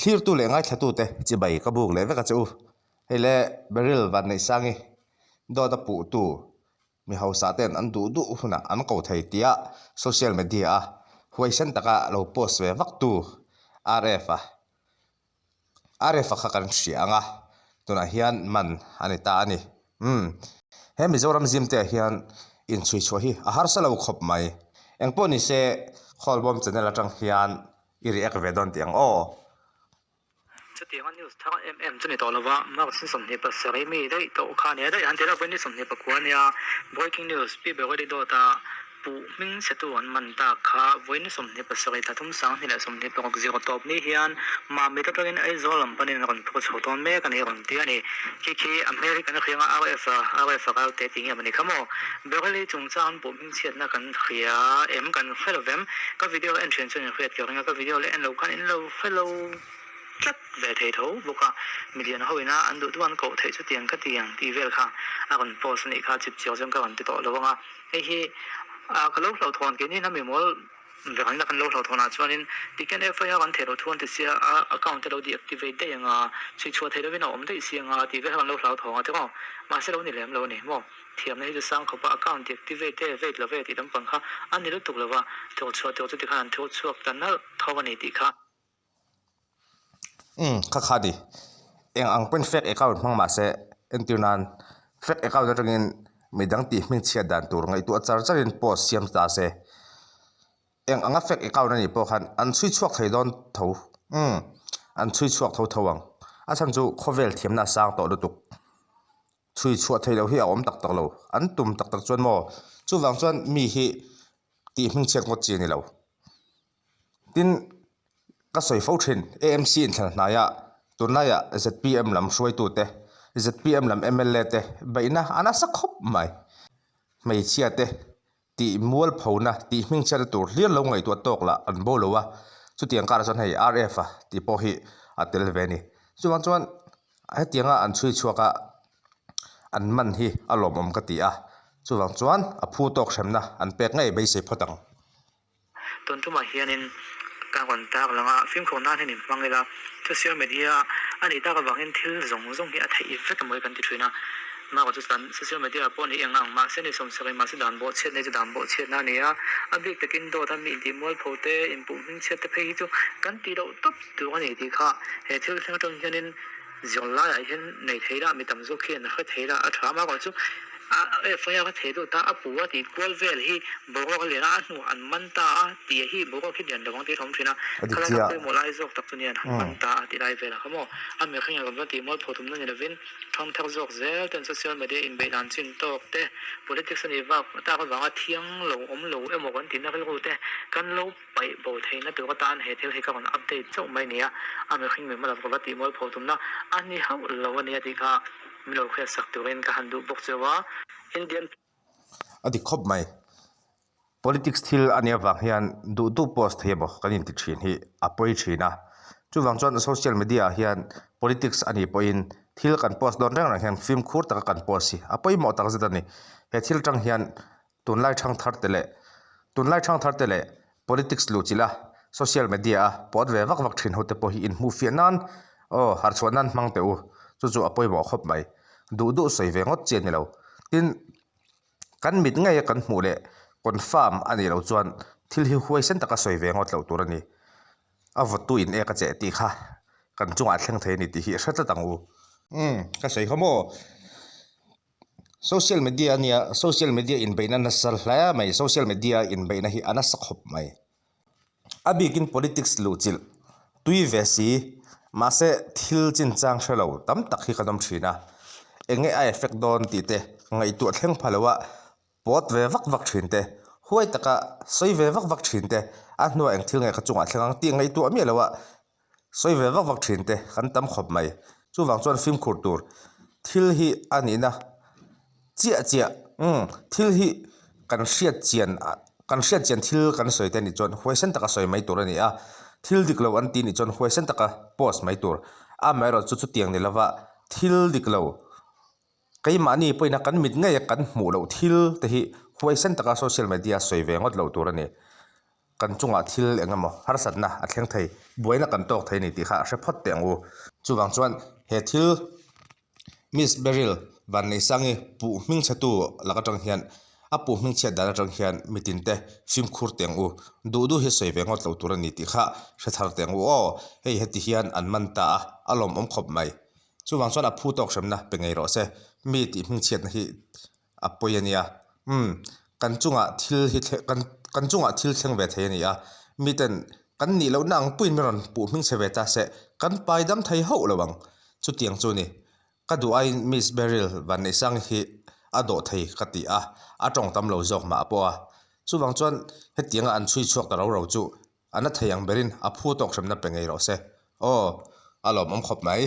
Thlirtu leh ngaithlatute chibai ka buk leh vek a che u. Hei le Beryl Vanneihsangi dawt a puhtu mi hausa ten an duh duh hunah an ko thei tia social media a huaisen taka lo post ve vaktu RF a RF a kha kan hria ang a, tunah hian man a ni ta a ni. Umm he Mizoram zim te ah hian inchhui chhuah hi a harsa lo khawp mai. Engpawh ni se Khawlbawm channel atang hian i react ve dawn tih ang aw. Chutianga news thar em em chu ni tawh lova, March ni 27 mi daih tawh kha nia daih han ti lo, vawi ni 29 nia breaking news Pi Beverly Dawta puh hming chhetu an man tak kha vawi ni 27 thla thum 2026 zir tawp ni hian Mamit atangin Aizawl lam panin a rawn phur chho dawn mek a ni a rawn ti a ni. Khi khi a hmel hi kan hria anga RF a RF a ral teh tih nge maw ni kha maw? Beverly chungchang an puh hming chhiatna kan hria em kan hre lo vem? Ka video en thian chuan in hriat ka ring a, ka video leh en lo khan in lo hre lo tlat ve thei tho bawk a, milian ho ina an duh duh an koh theih chu tiang ka ti ang tih vel kha a rawn post a nih kha chip chiang chuan ka rawn ti tawh lo ang a, hei hi ah ka lo hlauhthawn keini hnam mimawl vek an lo hlauhthawn ah chuanin tiken FIR an theih loh thu an ti sia a account te lo deactivate daih ang a, chhui chhuah theih lovin a awm daih si ang a tih vel kha kan lo hlauthawng a tiraw mahse lo ni lem lo a ni maw. Thiamna hi chu sang khawpa account deactivate e, veit lo ve tih lampang kha a ni lutuk lo va, thawk chhuah tur chu tikhan an thawk chhuak ta nalh tho a ni tih kha. Umm, kha kha ni. Eng ang pawn fake account hmang mah se, entir nan fake account atangin midang tih hming chhiat dan tur ngaihtuah char charin post siam ta se. Eng anga fake account a nih pawh khan an chhui chhuak thei dawn tho. Umm, an chhui chhuak tho tho ang. A chhan chu khawvel thiamna a sang tawh lutuk. Chhui chhuah theih loh hi a awm tak tak lo. An tum tak tak chuan maw? Chuvang chuan mi hi tih hmingchhiat ngawt chi a ni lo. Tin, ka sawi fo thin, AMC inthlan hnaiah tunlaiah zpm lam hruaitute, zpm lam mla te beihna a nasa khawp mai. Hmeichhia te tih mualphona, tih hmingchhiatna tur hlir lo ngaihtuah tawk lah an bo lo a, chutiang karah chuan hei RF a tih pawh hi a tel ve a ni. Chuvang chuan hetianga an chhui chhuak a, an man hi a lawmawm ka ti a, chuvang chuan a phu tawk hremna an pek ngei beisei phawt ang. Tun tumah hianin ka rawn tak lang a, fimkhur nan hian inhmang ila, social media a nih tak avangin thil zawng zawng hi a theih vek emaw hi kan ti thin a, Mah chu chuan social media pawh ni eng ang mahse ni sawmsawm in mahse dan bawh chhiatna hi chu dan bawh chhiatna a ni a, a bik takin dawt a mi intih mualpho te, inpuh hming chhiat te phei hi chu kan tih loh tawp tur a ni tih kha he thil thleng atang hianin Zirlaiah hian nei thei la, mi tam zawk hian a hre thei la, a tha mah erawh chu a FIR a thei deuh ta, a pu a tih kual vel hi boruak a lian a, a hnuah an man ta a tih hi boruak hi lian lo ang tih a awm thin a, khalai kha pawimawh lai zawk tak chu nia an han man ta a tih lai velah kha maw a mihring erawh chuan tih mualpho tumna ni lovin thangthar zawk zel ten social media inbeih dan chin tawk te, politics a nih vak tak avanga thiang lo awm lo emaw kan tihna rilru te kan lo Paih bo theihna tur atan he thil hi ka rawn update chauh mai nia, a mihring mi hmalak va tih mualpho tumna a ni hauh lo a nia tih kha min lo hriat sak turin ka han duh bawk cheu a. Indian. A dik khawp mai. Politics thil a nih avang hian duh duh post thei emaw kan inti thin hi a pawi thin a. Chuvang chuan social media ah hian politics a nih pawhin thil kan post dawn reng reng hian fimkhur taka kan post hi a pawimawh takzet a ni. He thil tang hian Tunlai thangthar te leh Tunlai thangthar te leh politics luh chilh a, social media a pawt ve vak vak thin ho te pawh hi inhmuh fiah nan aw harh chhuah nan hmang teh u, chu chu a pawimawh khawp mai. Duh duh sawi ve ngawt chi a ni lo. Tin, kan mit ngei a kan hmuh leh confirm a nih loh chuan thil hi huaisen taka sawi ve ngawt loh tur a ni. A vawtu in ek a cheh tih kha kan chungah thleng thei a ni tih hi hre tlat ang u. Umm, ka sawi kha maw? Social media a nia, social media inbeihna nasa hle mai, social media inbeihna hi a nasa khawp mai. A bikin politics luh chilh tui ve si, mahse thil chinchang hre lo tam tak hi kan awm thin a, eng nge a effect dawn tih te ngaihtuah thleng pha lo a, pawt ve vak vak thin te, huai taka sawi ve vak vak thin te, a hnuah eng thil nge ka chungah thleng ang tih ngaihtuah miah lo a, Sawi ve vak vak thin te kan tam khawp mai. Chuvang chuan fimkhur tur thil hi a nihna chiah chiah umm thil hi kan hriat chian kan hriat chian thil kan sawi te nih chuan huaisen taka sawi mai tur a ni a, thil dik lo an tih nih chuan huaisen taka post mai tur. Amaherawh chu chutiang ni lova thil dik lo keimahni pawhin a kan mit ngei a kan hmuh loh thil te hi. huaisen taka social media sawi ve ngawt loh tur a ni. Kan chungah thil eng emaw harsatna a thleng thei, buaina kan tawk thei a ni tih kha a hre phawt teh ang u. Chuvang chuan he thil Miss Beryl Vanneihsangi puh hmingchhetu lak atang hian a puh hmingchhiat dan atang hian mitin te fimkhur teh ang u. Duh duh hi sawi ve ngawt lo tur a ni tih kha hre thar teh ang u aw. Hei heti hian an man ta a, a lawmawm khawp mai. Chuvang chuan a phu tawk hremna pe ngei rawh se. Mi tih hmingchhiatna hi a pawi a nia. Umm, kan chungah thil hi thleng kan kan chungah thil thleng ve thei a ni a. Miten kan nih lohna ang puiin min rawn puh hming chhe ve ta se, kan pai dam thei hauh lo ang. Chutiang chu ni. Ka duh aiin Miss Beryl Vanneihsang hi a dawh thei ka ti a, a tawng tam lo zawk mah pawh a. Chuvang chuan hetianga an chhui chhuak ta ro ro chu a na thei ang berin a phu tawk hremna pe ngei rawh se. Aw, a lawmawm khawp mai.